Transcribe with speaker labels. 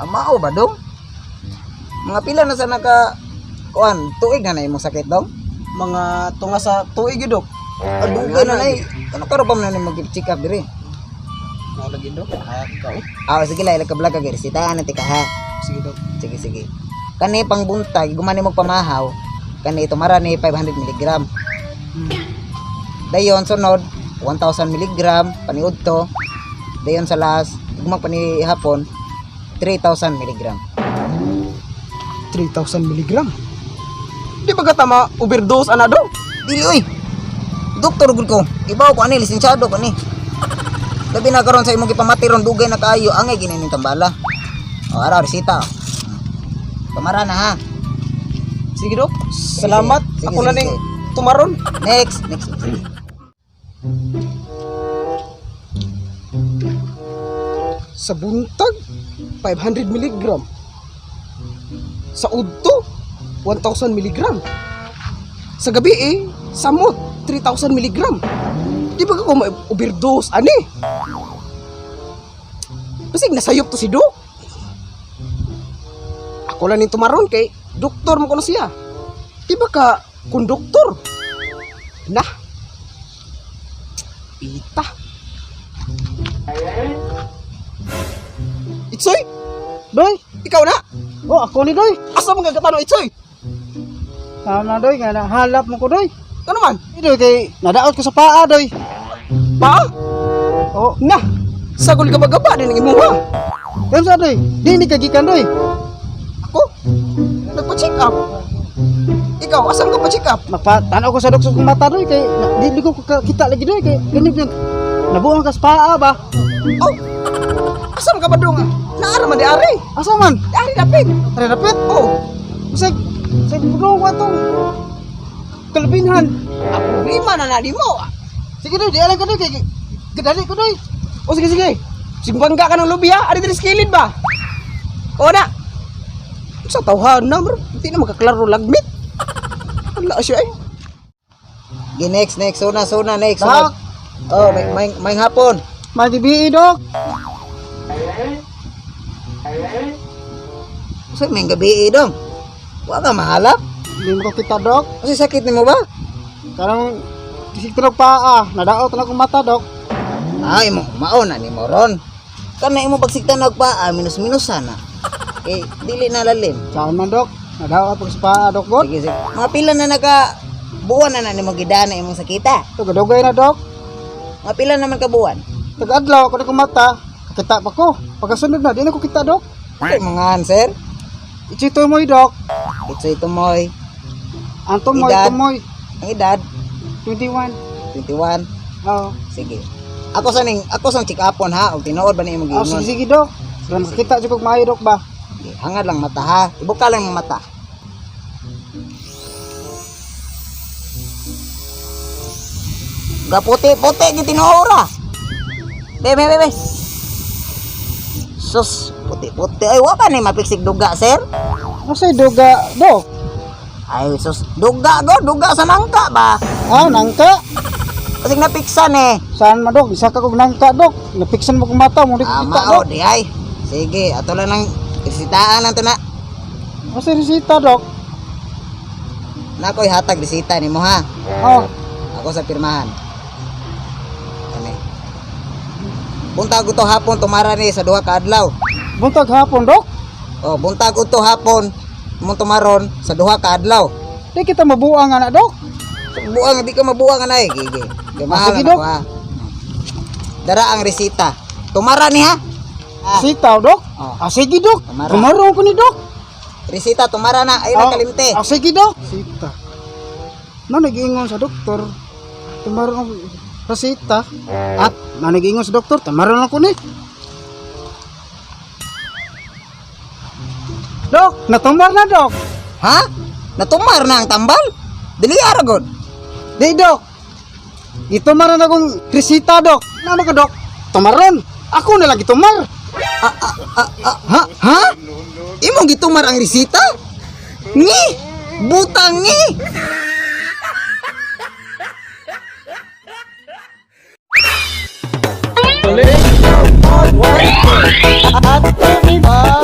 Speaker 1: Mao ba dong? Mga pila na sa naka kuan tuig na na imong sakit dong?
Speaker 2: Mga tunga sa tuig gyud, dok.
Speaker 1: Adugay na nay. Ano karo pa man na mag-check up diri?
Speaker 2: Mao lagi, dok. Ah, ikaw.
Speaker 1: Ah, sige lang, ka vlog ka resitahan na tika ha.
Speaker 2: Sige, dok.
Speaker 1: Sige, sige. Kani pang buntag, gumani mo pamahaw. Kani tumara ni 500 mg. Dayon sunod 1000 mg paniud to. Dayon sa last, gumag pani hapon 3000 mg.
Speaker 2: 3,000 milligram. Di ba ka tama overdose ana, dok?
Speaker 1: Dili oy. Doktor gud ko. Ibaw ko ani lisensyado ko ni. Labi na karon sa imong gipamati ron dugay na kaayo angay gini ning tambala. O ara resita. Pamara na ha.
Speaker 2: Sige, dok. Salamat.
Speaker 1: Sige,
Speaker 2: Ako na
Speaker 1: sige,
Speaker 2: ning tumaron.
Speaker 1: Next, next.
Speaker 2: Sa buntag, 500 milligram. Sa udto, 1,000 milligram. Sa gabi eh, samot, 3,000 milligram. Di ba ako ma-overdose, ani? Basig nasayop to si Dok. Ako lang ning tumaron kay doktor mo kuno siya. Di ba ka konduktor? Na. Pita. Itsoy!
Speaker 3: Doy!
Speaker 2: Ikaw na!
Speaker 3: Oh, ako ni Doy.
Speaker 2: Asa man ka Itsoy?
Speaker 3: Tama na, Doy, nga nahalap mo ko, Doy.
Speaker 2: Ano man?
Speaker 3: Eh, Doy, kay nadaot ko sa paa, Doy.
Speaker 2: Pa?
Speaker 3: Oh,
Speaker 2: Na! Sagol ka ba din ang imuha?
Speaker 3: kayo sa Doy. Di ni kagikan, Doy.
Speaker 2: Ako? Nagpa-check up. Ikaw, asan ka pa-check up?
Speaker 3: Magpatanaw ko sa dok sa kong mata, Doy, kay na, di ko kita lagi, Doy, kay ganit yung nabuang ka sa paa ba?
Speaker 2: Oh! Asan ka ba dong? Naara man di ari.
Speaker 3: Asa man?
Speaker 2: Di ari dapit.
Speaker 3: Tara dapit.
Speaker 2: Oh,
Speaker 3: Usag sa puno ko atong kalabinhan.
Speaker 2: ang problema na na di mo.
Speaker 3: Sige, Doy, di alam ko, Doy, kay kadali ko, Doy.
Speaker 2: Oh, sige, sige. Sigbangga ka ng lubi ha. Ari diri sa kilid ba? O na. Sa tawhan na, bro. Hindi na makaklaro lagmit. Wala siya eh.
Speaker 1: Gi next, next, suna, suna, next.
Speaker 3: Dok.
Speaker 1: Sunod. Oh, may hapon.
Speaker 3: Madibii, Dok.
Speaker 1: Usa may gabi eh, dong. Wa ka mahalap.
Speaker 3: Di mo ko kita, Dok.
Speaker 1: Kasi sakit nimo ba?
Speaker 3: Karang kisig tanog paa, nadaot na akong mata, Dok.
Speaker 1: Ay mo mao na nimo ron. Kana imo pagsigtan og paa minus minus sana. Eh dili na lalim.
Speaker 3: Saan man, Dok? Nadaot ako sa paa, Dok, God.
Speaker 1: Sige, sige. Mga pila na naka buwan na na nimo gidana imong sakita.
Speaker 3: Tugadugay na, Dok.
Speaker 1: Mga pila naman ka buwan.
Speaker 3: Tagadlaw ako na kong mata, kakita pa ko. Pagkasunod na, di na ko kita, Dok.
Speaker 1: Kay mga answer.
Speaker 3: Ichito mo, Dok.
Speaker 1: Itsoy tumoy.
Speaker 3: Ang tumoy,
Speaker 1: Edad?
Speaker 3: tumoy.
Speaker 1: Ang edad
Speaker 3: 21.
Speaker 1: 21.
Speaker 3: Oo.
Speaker 1: Sige. Ako sa ning ako sa check upon ha og tinuod ba ni imong
Speaker 3: Oh,
Speaker 1: giingon.
Speaker 3: sige, sige, Dok. Sila makakita jud kog maayo, Dok ba?
Speaker 1: Sige, hangad lang mata ha. Ibuka lang ang mata. Gaputi-puti gyud tinuora. Be be be be. Sus, puti-puti. Ay, wa pa ni mapiksik duga, sir.
Speaker 3: Ano duga, Dok?
Speaker 1: Ay, sus, duga go, duga sa nangka ba?
Speaker 3: Ah, nangka.
Speaker 1: Kasi napiksan eh.
Speaker 3: Saan man, Dok? Isa ka kog nangka, Dok. Napiksan mo kong mata, mo di ko
Speaker 1: Ah,
Speaker 3: kita,
Speaker 1: mao
Speaker 3: Dok.
Speaker 1: di ay. Sige, ato lang ang resitaan lang to na.
Speaker 3: Ano say resita, Dok?
Speaker 1: Nakoy hatag resita nimo ha.
Speaker 3: Oh,
Speaker 1: Ako sa pirmahan. Kani. Buntag to hapon tumara ni sa duha ka adlaw.
Speaker 3: Buntag hapon, Dok.
Speaker 1: Oh, buntag to hapon mong tumaron sa duha ka adlaw.
Speaker 3: Di kita mabuang ana, Dok.
Speaker 1: Buang di ka mabuang anay. Gigi.
Speaker 3: Ah, sige,
Speaker 1: Gamahan
Speaker 3: Dok.
Speaker 1: ako ha. Dara ang resita. Tumara ni ha. Ah.
Speaker 3: Resita, Dok.
Speaker 1: Oh.
Speaker 3: Ah, sige, Dok.
Speaker 1: Tumara.
Speaker 3: Tumaro ko ni Dok.
Speaker 1: Resita tumara na ay
Speaker 3: Ah,
Speaker 1: kalimte.
Speaker 3: Ah, sige, Dok. Resita. No, nag-iingon sa doktor. Tumaro ang resita. At, na nag-iingon sa doktor, tumaro lang ko ni. Dok, natumar na, Dok.
Speaker 1: Ha? Natumar na ang tambal? Dili ara god.
Speaker 3: Di, Dok. Itumar na akong resita, Dok. Nano ka, Dok? Tumaron. Ako na lang itumar.
Speaker 1: Ah, ah, ah, ah, ha? Ha? Imong gitumar ang resita? Ni! Butang ni!
Speaker 3: At